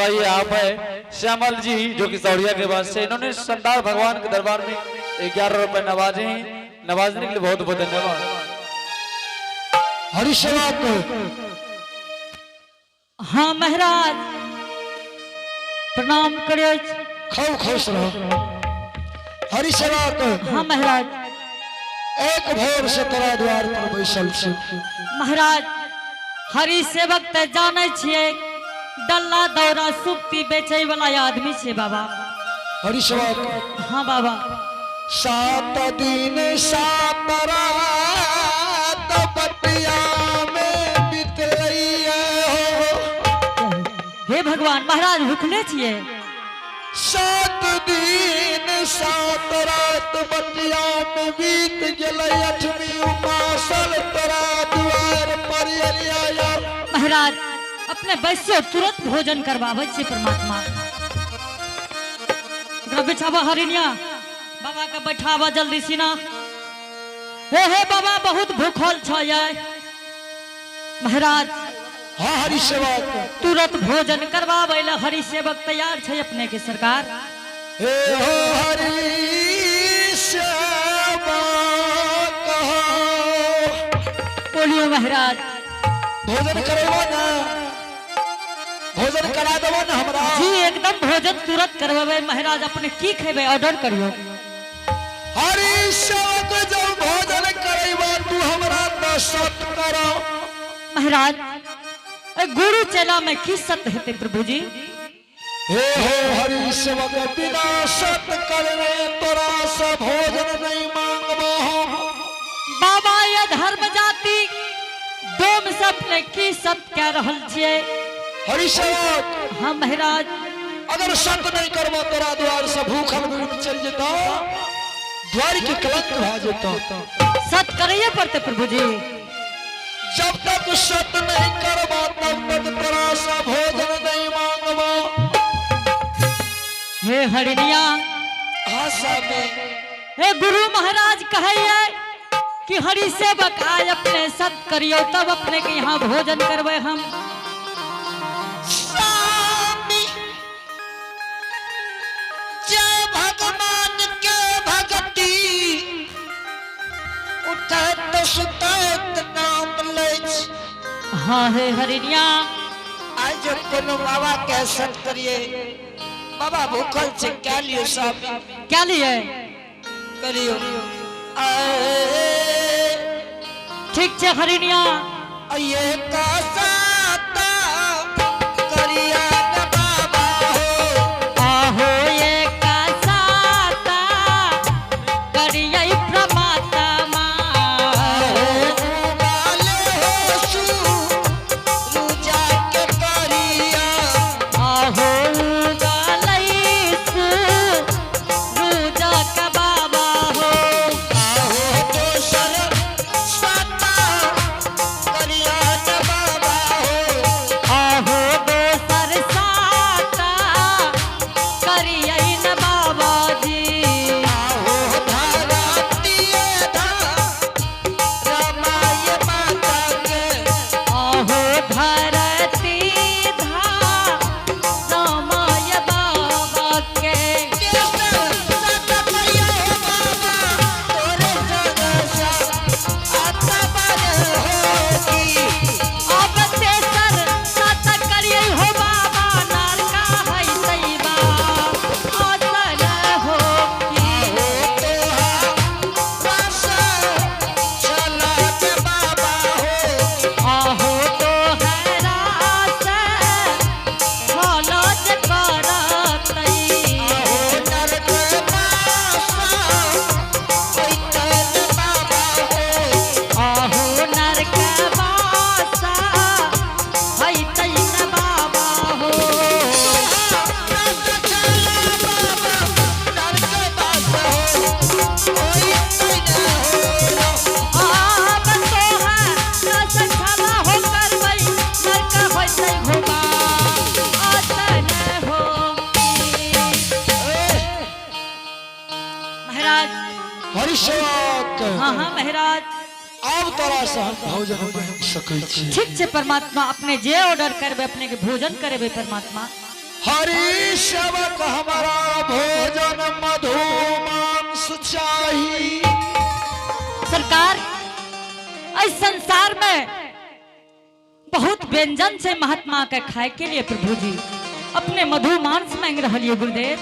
भाई आप है श्यामल जी जो कि सौरिया के पास से, इन्होंने शानदार भगवान के दरबार में 11 रुपए नवाजे हैं। नवाजने के लिए बहुत बहुत धन्यवाद। हरिसेवक। हाँ महाराज, प्रणाम करियो। खूब खुश रहो हरिसेवक। हाँ महाराज। एक भोर से तोरा द्वार पर बैसल छी। महाराज, हरि सेवक तऽ जानै छियै, डल्ला दौरा सुप्ती बेचै वाला आदमी छै बाबा। हरिसेवक। हाँ बाबा। 7 दिन 7 रात बटिया में बितलैया हो। हे भगवान, महाराज, भुखले छियै? 7 दिन 7 रात बटिया में बीत गेलै, अठवीं उपासल तोरा द्वार पर एलिया यार। महाराज, अपने बैसो, तुरंत भोजन करवाबै छियै परमात्मा। एकरा बिछावा हरिणिया, बाबा के बैठावा जल्दी सीना। हे हे बाबा, बहुत भूखल छ महाराज। हाँ हरि सेवक। तुरंत भोजन करवाबै लए हरि सेवक तैयार छै अपने के सरकार। हे हो हरि सेवक हो। बोलियो महाराज। भोजन करेबो ना? भोजन करा देबो ना हमरा? जी, एकदम भोजन तुरंत करवेबै महाराज। अपने की खेबै, ऑर्डर करियो। हरि सेवक, जब भोजन करेबो तू हमरा तो सत करो। महाराज, ए गुरु चेला में की सत्य हेतै प्रभु जी? हे हो हरि सेवक, बिना सत करने तोरा से भोजन नहीं मांगबो हम। बाबा, ये धर्म जाति डोम से अपने की सत्य कह रहल छियै? हरि सेवक। हाँ महाराज। अगर सत नहीं करबो, तोरा द्वार से भूखल गुरु चल जेतो, द्वार के कलंक भा जेतो। सत करैये पड़तै प्रभु जी। जब तक सत नहीं करबो, तब तक तोरा से भोजन नहीं मांगबो। हे हरिणिया। हाँ स्वामी। हे गुरु महाराज कहैये कि हरि सेवक आय अपने सत करियो, तब अपने के यहाँ भोजन करबै हम। स्वामी, जय भगवान के भक्ति उठत सुतत नाम लै छी। हाँ हे हरिणिया। आइ जो कोनो बाबा के सत करिए, बाबा भूखल छै, क्या लियो स्वामी? क्या लिए? करियो आए। ठीक छै हरिणिया। ये का साता करिया न बाबा हो। आहो ये का साता करियै परमात्मा। उबाले हो सु रुजा के करिया। आहो गालै सु रूजा का बाबा हो। आहो दोसर साता करिया न बाबा हो। आहो दोसर साता करियै न बाबा जी। आहो धरती धा रमाय माता के। आहो धरती धा रामाय बाबा के। साता करिया हो बाबा, तोरे जगसा आता पर होगी। अब तेसर साता करियै हो बाबा, नरका है तैबा आसन हो की। आहो तोहा रस चलत बाबा हो। आहो तो हरास फलज करतै। आहो नरक वास होइतन बाबा हो। आहो नरक वास हैतै न बाबा हो। रस चला बाबा, नरक वास हो होइतन हो। आब तोहर रस छला हो करबै, नरक होइतै हो बा आसन हो की। महाराज। हरिसेवक। हाँ महाराज। आब तोरा से हम भोजन मांगि सकै छी? ठीक छै परमात्मा, अपने जे ऑर्डर करबै, अपने के भोजन करेबै परमात्मा। हरि सेवक हमारा भोजन मधु मांस चाही। सरकार, इस संसार में बहुत व्यंजन से महात्मा के खाए के लिए प्रभु जी अपने मधु मांस मांग रहा गुरुदेव।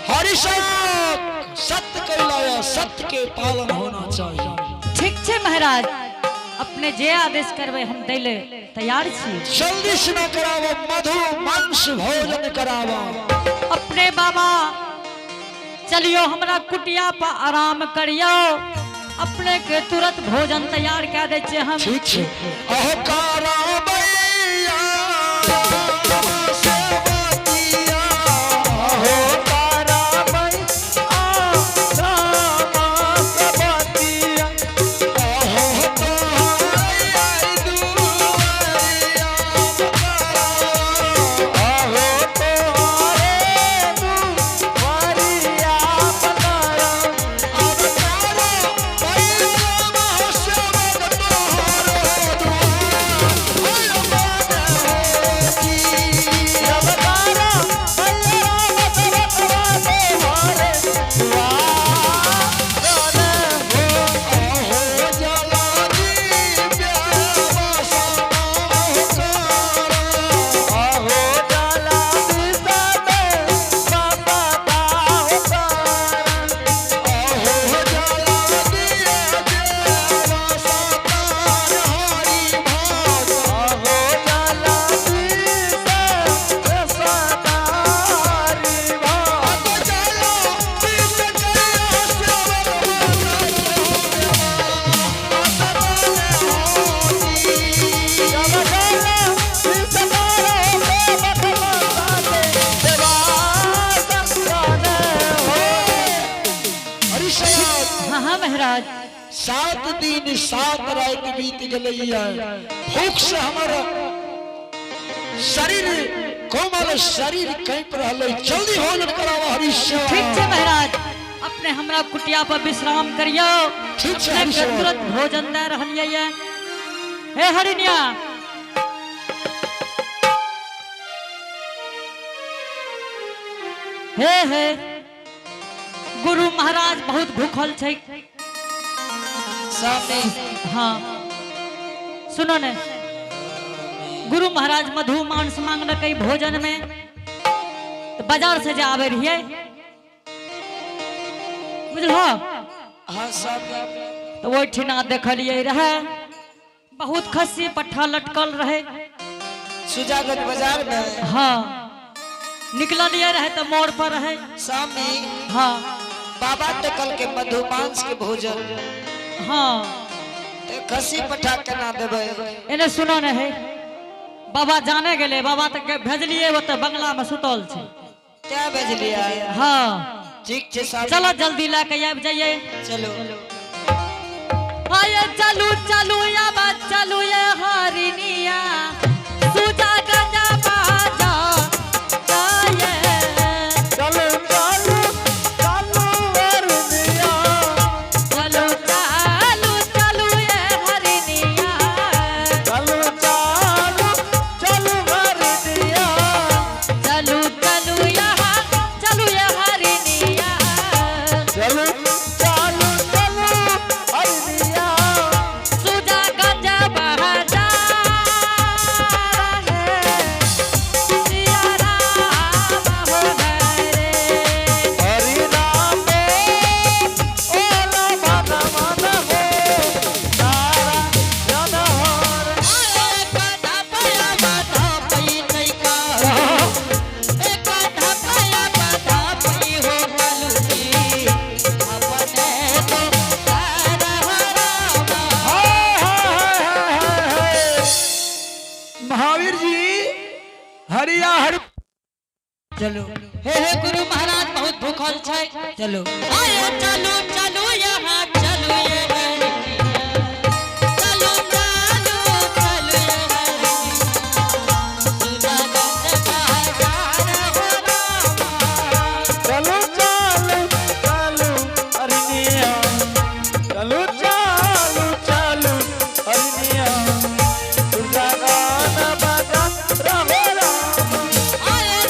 हरि सेवक, सत्य कैलाया, सत्य के पालन होना चाहिए। ठीक छे महाराज, अपने जे आदेश करबै हम दैले तैयार छी। जल्दी से न करावो, मधु मांस भोजन करावो। अपने बाबा चलियो, हमरा कुटिया पर आराम करियो, अपने के तुरंत भोजन तैयार कए दै छियै हम। ठीक छे। अहो कराबैया सेवतिया, अहो तारामय आ रामा सबतिया। अहो तोहर दुआरिया अहो तोरे दुआरिया पधारा। अब तारा पैया सेवक तोहर दुआर। अब तारा भैया सबतवा तोहरे दुआर हो। अहो जलाजी व्यावसाना करा। अहो जला दिसते बाबा ताहो तारा। अहो जलाजी व्यावसाना हरि भक्त। अहो जला दिसते सदारी भक्त। अतो जला जब जला दिसतारो सेवक बसाते देवा हो। हरिशयात हाँ हाँ महाराज। 7 दिन 7 रात बीत गई है। भूख से हमारा शरीर कोमल शरीर कैप रहले। जल्दी भोजन करावा हरिश्चंद्र। ठीक छे महाराज, अपने हमरा कुटिया पर विश्राम करियो। ठीक छे, अपने के हरिश्चंद्र। तुरंत भोजन दे रहलियै ये। हे हरिनिया, हे हे, गुरु महाराज बहुत भूखल छै। स्वामी। हाँ, सुनो ने, गुरु महाराज मधु मांस मांगलकै भोजन में, तो बाजार से जे आवे रहियै, बुझलहो? हाँ स्वामी। तो ओहिठिना देखलियै रहे, बहुत खस्सी पट्ठा लटकल रहे। सुजागंज बाजार में? हाँ, निकललियै रहे तऽ मोड़ पर रहे। स्वामी। हाँ। बाबा टकल के मधु मांस के भोजन। हाँ। ते खसी पठा केना देबै? एने सुनो ने, है बाबा जाने गेलै, बाबा तऽ भेजलियै, ओतऽ बंगला में सुतल छै। क्या भेजलियै? हाँ। ठीक छै स्वामी। चलो, जल्दी लए के आबि जाइए। चलो। आये चलू चलू या चलू ये हरिनिया, सुजा गंजा बाजा जाए। चलो चलो चलो अरनिया। चलू चलू चलू ये हरिनिया। चलो चलो चलो अरनिया। चलू चलू यहाँ चलू ये हरिनिया। चलो चलो चलो अरनिया। सुजा गंजा बाजा है, सिया राम हो गए रे। हरि राम ओला मन मन हो तारा जन हर। एक ढापया बाधा पई नैका, एक ढापया बाधा पई हो कलुजी, अपने तो कर राम। हाय हाय हाय हाय हाय। महावीर जी, हरिया हरि। चलो। हे हे, गुरु महाराज बहुत भूखल छै। चलो। आये चलू चलू यहाँ चलू ये हरिनिया। चलू चलू चलू ये हरिनिया। सुजा गंज बाजार हो रामा। चलो चलो चलो अरनिया, चलो चलो चलो अरनिया, दुर्गा गाना बजा रहो राम। आये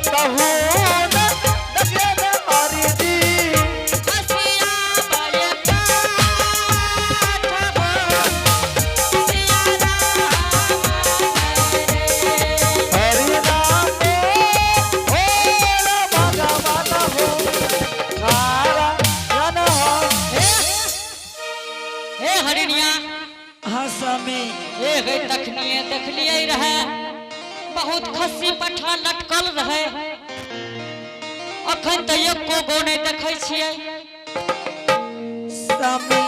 कतहु न देखिए ने हरि जी। हसिया बाये पाठ हो सिया राम रे। हरि नाम हो भगवान हो नारायण हो। हे हरिणिया। हाँ स्वामी। हे गई, तखनिए देखलिए रहे, बहुत खस्सी पठा लटकल रहे। अखन तऽ एको गो नहि देखै छियै। स्वामी,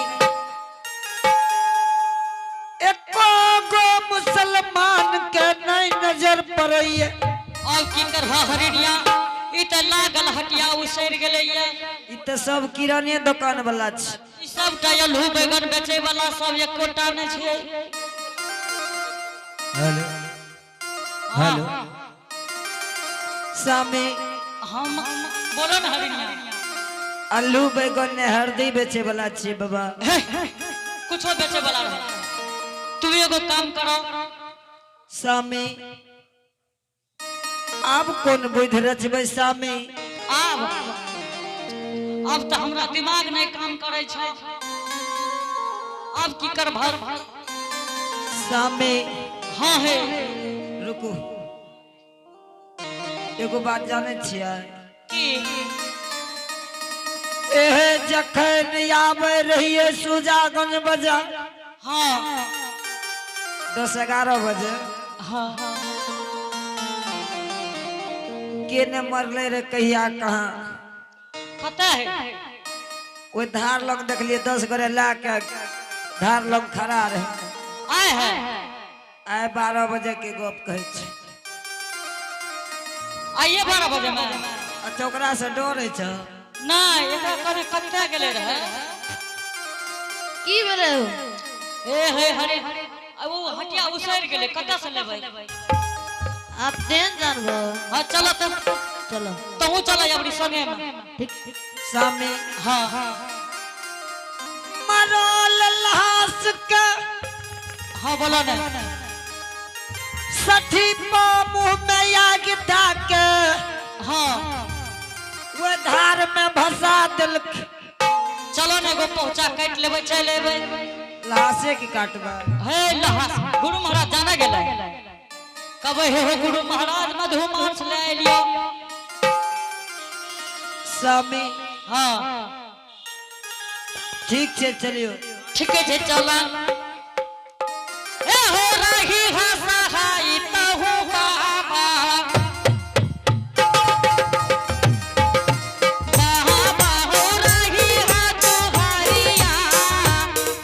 एको गो मुसलमान के नहीं नजर पड़ैया। आब की करबह हरिणिया, ई तऽ लागल हटिया उसरि गेलैया। ई तऽ सब किराने दुकान वाला छै। ई सबटा अल्हू बैगन बेचै वाला सब, एकोटा नहि छै। हेलो। हेलो स्वामी। हम बोलो ने हरिणिया। आलू बैगन ने, हरदी बेचे वाला छियै बाबा। हे, कुछो बेचे वाला रहे, तू एगो काम करो। स्वामी, आब कोन बुद्धि रचबै स्वामी? आब आब तऽ हमरा दिमाग नहि काम करै छै। आब की करबह? स्वामी। हाँ हे। रुकू, एगो बात जानै छियै? की? एहे जखन आबै रहियै सुजागंज बाजार, 10-11 बजे, के ने मरले रे, कहिया कहाँ। कतऽ है? ओहि धार लग देखलियै, 10 गोरे लए के धार लग खड़ा रहे। आय है? आइ 12 बजे के गप कहै छै। आइए 12 बजे में? अच्छा, ओकरा से डर छै? नहि, एकरा कने कतऽ गेलै रहे? की भेलै? हे हे हरे, आ ओ हटिया उसरि गेलै, कतऽ से लेबै? आप तेन जानबो। हाँ, चलो तऽ। चलो। तहूँ चल अबरी संगे में। ठीक। स्वामी। हाँ। मरल लाश के हाँ, बोलो ने। सठी पा मुंह में आग दए के वो धार में भसा देलक। चलो ने, एगो पहुंचा काटि लेबै, चलि एबै। लाशे के काटबा? हे लहास, गुरु महाराज जाने गेलै, कबै हे हो गुरु महाराज, मधु मांस ले एलियो। स्वामी। हाँ। ठीक छै, चलियो। ठीके छै, चल। ए हो रही भाषा हाई तहु बाबा बाबा हो रही हा तुहारिया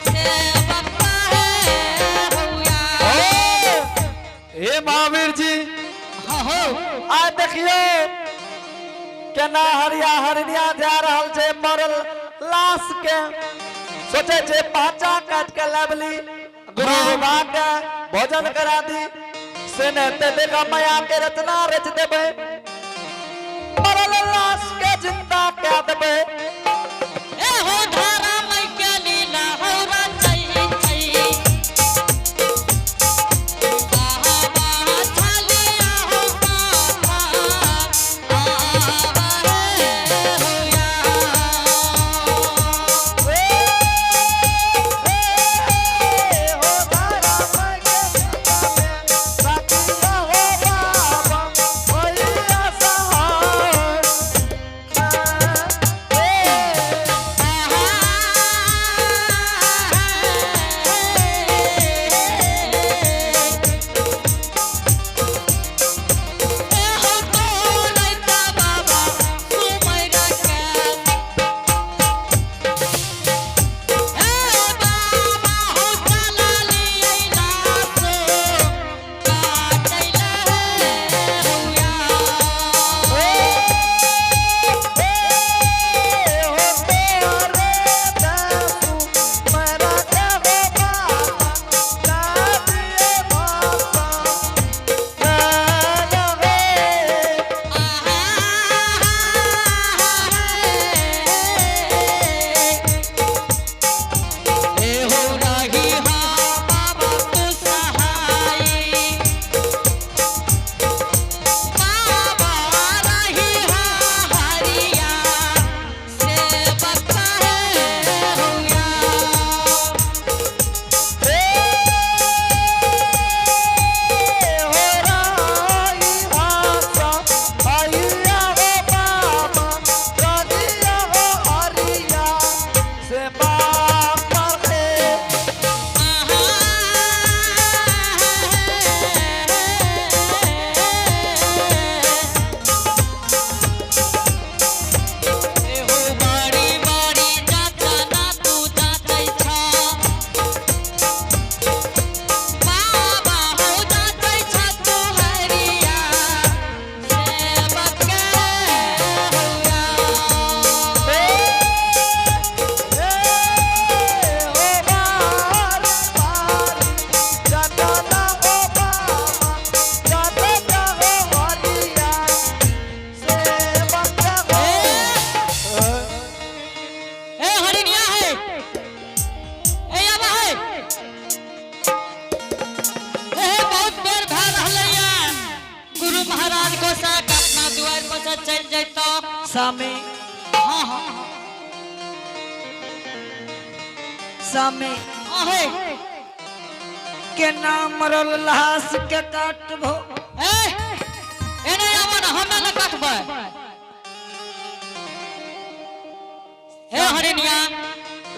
सेवक है हुआ। हे महावीर जी। हाँ हो। आ देखियो केना हरिया हरिणिया जा रहल छै, मरल लाश के सोचे छै पाचा काट के लाबली, गुरु बाबा के भोजन करा दी। से ने ते देखा माया के रचना रच देबै, मरल लाश के जिंदा कह देबै। ए हो धारा मई के लीला हो रचई चई बाबा छलिया हो बाबा आवा रे होया। हो धारा मई के साखिया हो बाबा होइया सहाय। आहा। महाराज को साथ अपना द्वार पर से चल जैतो। स्वामी। हाँ हाँ स्वामी। हाँ हे। केना मरल लाश के काटबो? ए, एने आबो ना, हमे न काटबै। हे हरिणिया।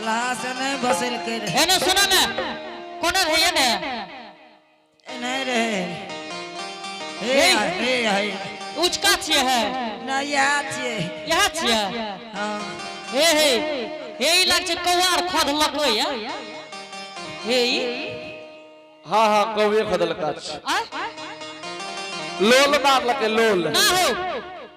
लाश नहीं बसल के रहे। एने सुनो ने, कोने रहिए ने? नहीं रहे, हे। हे। हे हे। उचका छियै है? ना, इएह छियै। इएह छियै? हाँ। हे हे हे, ई लाग छै कौआर खोदलकै या हे ई। हाँ हाँ, कौए खोदलका छै। आ? लोल मारलकै लोल। ना हो,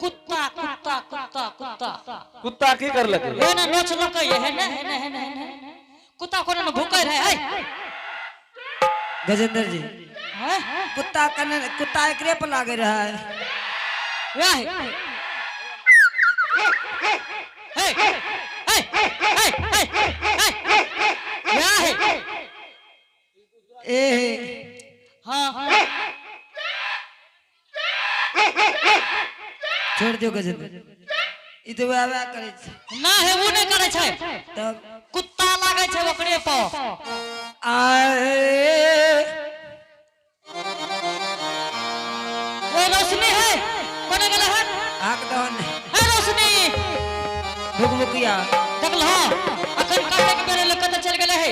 कुत्ता कुत्ता कुत्ता कुत्ता। कुत्ता की करलकै? हे ने नोचलकै हे ने हे ने हे ने हे ने। कुत्ता कोने ने भूकै रहे है। गजेंद्र जी। हैं? कुत्ता कने, कुत्ता एकरे पर लागे रहा है। वह हे हे हे हे हे हे वह हे। ए हे। हाँ। छोड़ दियो गजेंद्र, ई तो वएह वएह करै छै। ना हे, वो नहीं करे छै। तब? कुत्ता लागे छै ओकरे पर। आए। ए रोशनी है, कोने गेले है? हाक दहन। हे रोशनी। भुकभुकिया। देखल हो, अखन काटे के बेरे लोग कतऽ चल गेले है?